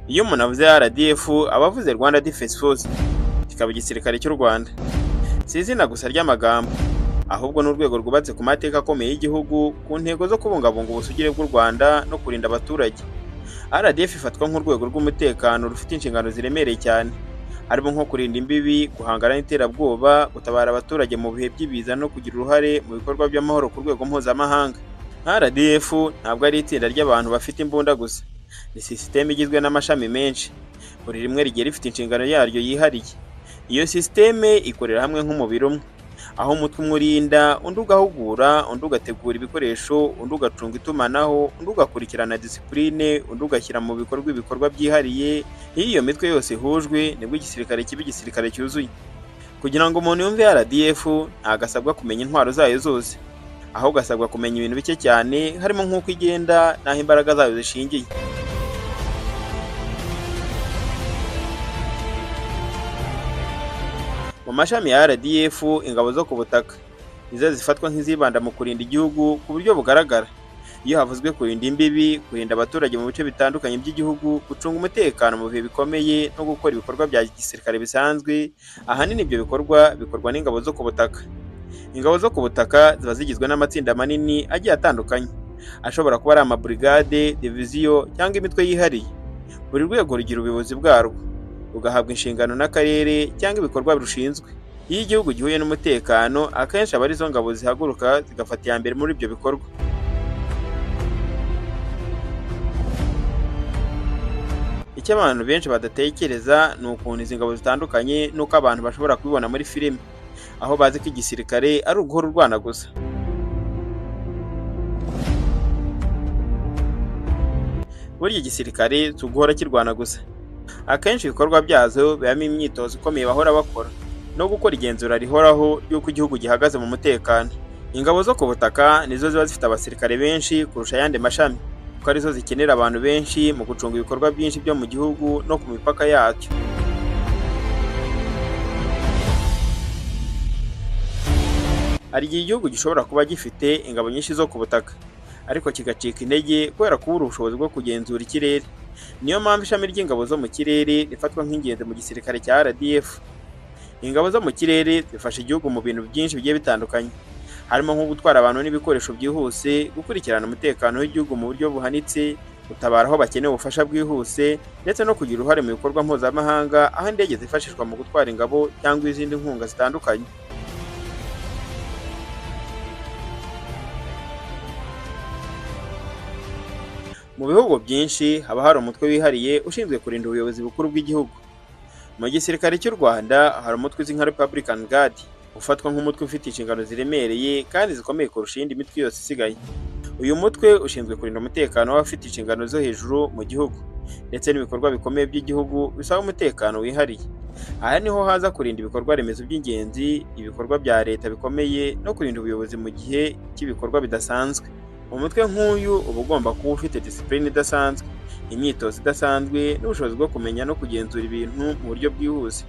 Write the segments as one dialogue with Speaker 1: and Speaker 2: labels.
Speaker 1: Iyo umuntu avuze RDF aba avuze Rwanda Defense Force, kikaba igisirikare cy'u Rwanda. Si izina gusa ry'amagambo, ahubwo ni urwego rwubatse ku mateka akomeye y'igihugu, ku ntego zo kubungabunga ubusugire bw'u Rwanda no kurinda abaturage. RDF ifatwa nk'urwego rw'umutekano rufite inshingano ziremereye cyane, harimo nko kurinda imbibi, guhangana n'iterabwoba, gutabara abaturage mu bihe by'ibiza no kugira uruhare mu bikorwa by'amahoro ku rwego mpuzamahanga. RDF ntabwo ari itsinda ry'abantu bafite imbunda gusa, ni sisiteme igizwe n'amashami menshi, buri rimwe rigiye rifite inshingano yaryo yihariye. Iyo sisiteme ikorera hamwe nk'umubiri umwe, aho umutwe umwe urinda, undi ugahugura, undi ugategura ibikoresho, undi ugacunga itumanaho, undi ugakurikirana disipurine, undi ugashyira mu bikorwa ibikorwa byihariye. Iyo iyo mitwe yose ihujwe nibwo igisirikare kiba igisirikare cyuzuye. Kugira ngo umuntu yumve RDF ntabwo asabwa kumenya intwaro zayo zose, ahubwo asabwa kumenya ibintu bike cyane, harimo nk'uko igenda n'aho imbaraga zayo zishingiye. Mu mashami ya RDF, ingabo zo ku butaka nizo zifatwa nk'izibanda mu kurinda igihugu ku buryo bugaragara. Iyo havuzwe kurinda imbibi, kurinda abaturage mu bice bitandukanye by'igihugu, gucunga umutekano mu bihe bikomeye no gukora ibikorwa bya gisirikare bisanzwe, ahanini ibyo bikorwa bikorwa n'ingabo zo ku butaka. Ingabo zo ku butaka ziba zigizwe n'amatsinda manini agiye atandukanye, ashobora kuba ari amaburigade, diviziyo cyangwa imitwe yihariye. Buri rwego rugira ubuyobozi bwarwo, rugahabwa inshingano n'akarere cyangwa ibikorwa birushinzwe. Iyo igihugu gihuye n'umutekano, akenshi aba arizo ngabo zihaguruka zigafata iya mbere muri ibyo bikorwa. Icyo abantu benshi badatekereza ni ukuntu izi ngabo zitandukanye n'uko abantu bashobora kubibona muri filime, aho bazi ko igisirikare ari uguhora urwana gusa. Burya igisirikare si uguhora kirwana gusa. Akenshi ibikorwa byazo bibamo imyitozo ikomeye bahora bakora, no gukora igenzura rihoraho ry'uko igihugu gihagaze mu mutekano. Ingabo zo ku butaka nizo ziba zifite abasirikare benshi kurusha ayandi mashami, kuko arizo zikenera abantu benshi mu gucunga ibikorwa byinshi byo mu gihugu no ku mipaka yacyo. Hari igihe igihugu gishobora kuba gifite ingabo nyinshi zo ku butaka, ariko kigacika intege kubera kubura ubushobozi bwo kugenzura ikirere. Niyo mpamvu ishami ry'ingabo zo mu kirere rifatwa nk'ingenzi mu gisirikare cya RDF. Ingabo zo mu kirere zifasha igihugu mu bintu byinshi bigiye bitandukanye, harimo nko gutwara abantu n'ibikoresho byihuse, gukurikirana umutekano w'igihugu mu buryo buhanitse, gutabara aho bakeneye ubufasha bwihuse, ndetse no kugira uruhare mu bikorwa mpuzamahanga aho indege zifashishwa mu gutwara ingabo cyangwa izindi nkunga zitandukanye. Mu bihugu byinshi haba hari umutwe wihariye ushinzwe kurinda ubuyobozi bukuru bw'igihugu. Mu gisirikare cy'u Rwanda hari umutwe uzwi nka Republican Guard, ufatwa nk'umutwe ufite inshingano ziremereye kandi zikomeye kurusha iyindi mitwe yose isigaye. Uyu mutwe ushinzwe kurinda umutekano w'abafite inshingano zo hejuru mu gihugu, ndetse n'ibikorwa bikomeye by'igihugu bisaba umutekano wihariye. Aha niho haza kurinda ibikorwa remezo by'ingenzi, ibikorwa bya leta bikomeye no kurinda ubuyobozi mu gihe cy'ibikorwa bidasanzwe. Umutwe nk'uyu uba ugomba kuba ufite disipurine idasanzwe, imyitozo idasanzwe n'ubushobozi bwo kumenya no kugenzura ibintu mu buryo bwihuse.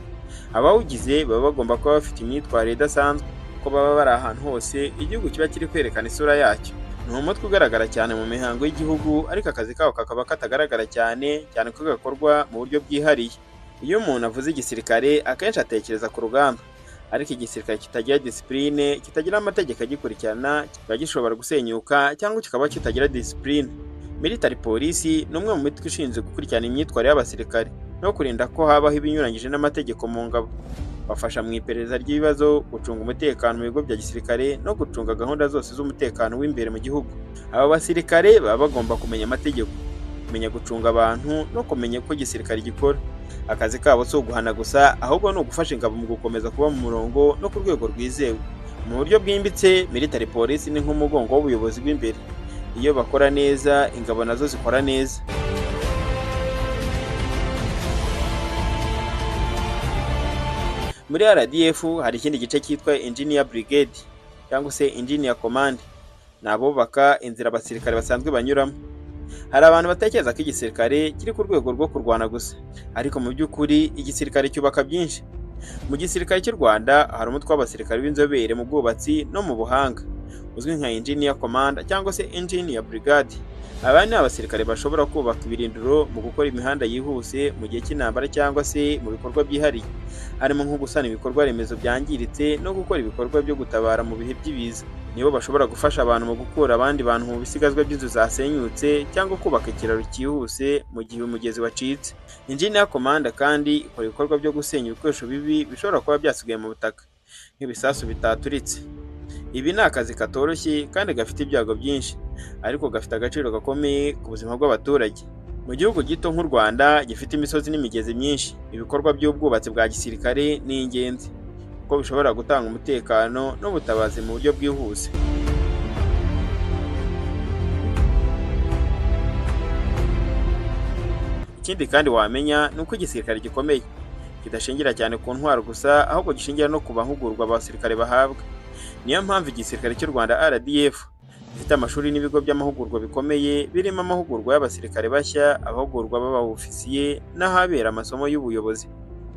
Speaker 1: Abawugize baba bagomba kuba bafite imyitwarire idasanzwe, kuko baba bari ahantu hose igihugu kiba kiri kwerekana isura yacyo. Ni umutwe ugaragara cyane mu mihango y'igihugu, ariko akazi kawo kakaba katagaragara cyane cyane ko gakorwa mu buryo bwihariye. Iyo umuntu avuze igisirikare akenshi atekereza ku rugamba, ariko igisirikare kitagira disipurine, kitagira amategeko agikurikirana, kiba gishobora gusenyuka cyangwa kikaba kitagira disipurine. Military Police ni umwe mu mitwe ishinzwe gukurikirana imyitwarire y'abasirikare no kurinda ko habaho ibinyuranyije n'amategeko mu ngabo. Bafasha mu iperereza ry'ibibazo, gucunga umutekano mu bigo bya gisirikare no gucunga gahunda zose z'umutekano w'imbere mu gihugu. Aba basirikare baba bagomba kumenya amategeko, kumenya gucunga abantu no kumenya uko igisirikare gikora. Akazi kabo si uguhana gusa, ahubwo ni ugufasha ingabo mu gukomeza kuba mu murongo no ku rwego rwizewe. Mu buryo bwimbitse, Military Police ni nk'umugongo w'ubuyobozi bw'imbere. Iyo bakora neza, ingabo nazo zikora neza. Muri RDF hari ikindi gice cyitwa Engineer Brigade cyangwa se Engineer Command. Ni abubaka inzira abasirikare basanzwe banyuramo. Hari abantu batekereza ko igisirikare kiri ku rwego rwo kurwana gusa, ariko mu by'ukuri igisirikare cyubaka byinshi. Mu gisirikare cy'u Rwanda hari umutwe w'abasirikare b'inzobere mu bwubatsi no mu buhanga. uzwi nka Engineer Commander cyangwa se Engineer Brigade. Aba ni abasirikare bashobora kubaka ibirindiro mu gukora imihanda yihuse mu gihe cy'intambara cyangwa se mu bikorwa byihariye, harimo nko gusana ibikorwa remezo byangiritse no gukora ibikorwa byo gutabara mu bihe by'ibiza. Nibo bashobora gufasha abantu mu gukura abandi bantu mu bisigazwa by'inzu zasenyutse cyangwa kubaka ikiraro cyihuse mu gihe umugezi wacitse. Engineer Commander kandi ikora ibikorwa byo gusenya ibikoresho bibi bishobora kuba byasigaye mu butaka, nk'ibisasu bitaturitse. Ibi ni akazi katoroshye kandi gafite ibyago byinshi, ariko gafite agaciro gakomeye ku buzima bw'abaturage. Mu gihugu gito nk'u Rwanda gifite imisozi n'imigezi myinshi, ibikorwa by'ubwubatsi bwa gisirikare ni ingenzi kuko bishobora gutanga umutekano n'ubutabazi mu buryo bwihuse. Ikindi kandi wamenya ni uko igisirikare gikomeye kidashingira cyane ku ntwaro gusa, ahubwo gishingira no ku mahugurwa abasirikare bahabwa. Niyo mpamvu igisirikare cy'u Rwanda RDF gifite amashuri n'ibigo by'amahugurwa bikomeye, birimo amahugurwa y'abasirikare bashya, abahugurwa b'abofisiye n'ahabera amasomo y'ubuyobozi.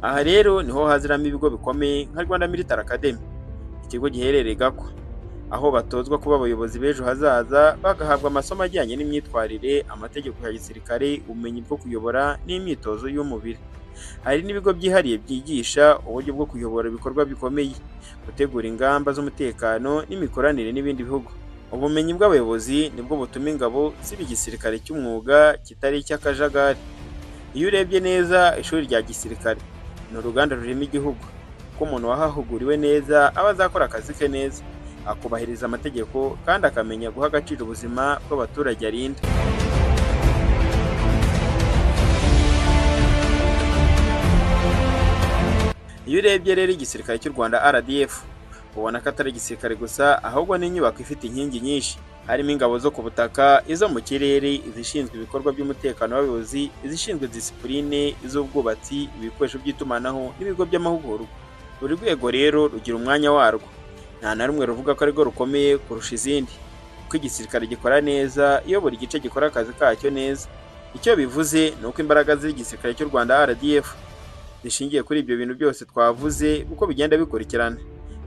Speaker 1: Aha rero niho haziramo ibigo bikomeye nka Rwanda Military Academy, ikigo giherereye Gakwa, aho batozwa kuba abayobozi b'ejo hazaza, bagahabwa amasomo ajyanye n'imyitwarire, amategeko ya gisirikare, ubumenyi bwo kuyobora n'imyitozo y'umubiri. Hari n'ibigo byihariye byigisha uburyo bwo kuyobora ibikorwa bikomeye, gutegura ingamba z'umutekano n'imikoranire n'ibindi bihugu. Ubumenyi bw'abayobozi nibwo butuma ingabo ziba igisirikare cy'umwuga kitari icy'akajagari. Iyo urebye neza, ishuri rya gisirikare ni uruganda rurema igihugu, kuko umuntu wahahuguriwe neza aba azakora akazi ke neza, akubahiriza amategeko kandi akamenya guha agaciro ubuzima bw'abaturage arinda. Iyo urebye rero igisirikare cy'u Rwanda RDF, ubona ko atari igisirikare gusa, ahubwo ni inyubako ifite inkingi nyinshi, harimo ingabo zo ku butaka, izo mu kirere, izishinzwe ibikorwa by'umutekano w'abayobozi, izishinzwe disipurine, iz'ubwubatsi, ibikoresho by'itumanaho n'ibigo by'amahugurwa. Buri rwego rero rugira umwanya warwo, nta na rumwe ruvuga ko arirwo rukomeye kurusha izindi, kuko igisirikare gikora neza iyo buri gice gikora akazi kacyo neza. Icyo bivuze ni uko imbaraga z'igisirikare cy'u Rwanda RDF zishingiye kuri ibyo bintu byose twavuze uko bigenda bikurikirana,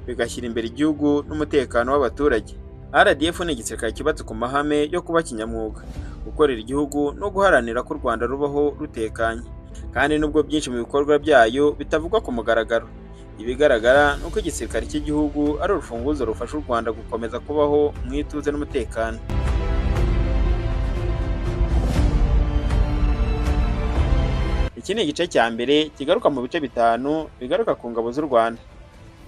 Speaker 1: bigashyira imbere igihugu n'umutekano w'abaturage. RDF ni igisirikare cyubatse ku mahame yo kuba kinyamwuga, gukorera igihugu no guharanira ko u Rwanda rubaho rutekanye. Kandi nubwo byinshi mu bikorwa byayo bitavugwa ku mugaragaro, ibigaragara ni uko igisirikare cy'igihugu ari urufunguzo rufasha u Rwanda gukomeza kubaho mu ituze n'umutekano. Iki ni igice cya mbere kigaruka mu bice 5 bigaruka ku ngabo z'u Rwanda,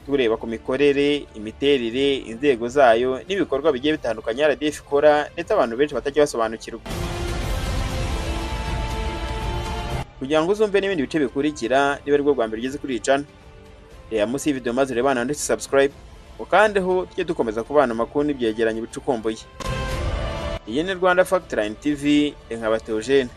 Speaker 1: tureba ku mikorere, imiterere, inzego zayo n'ibikorwa bigiye bitandukanye RDF ikora ndetse abantu benshi batajya basobanukirwa. Kugira ngo uzumve n'ibindi bice bikurikira, niba aribwo bwa mbere ugeze kuri iyi channel, reba munsi y'iyi video maze urebe ahantu handitse subscribe, ukandeho tujye dukomeza kubana amakuru n'ibyegeranyo bicukumbuye. Iyi ni Rwanda Factline TV, nkaba Theogene.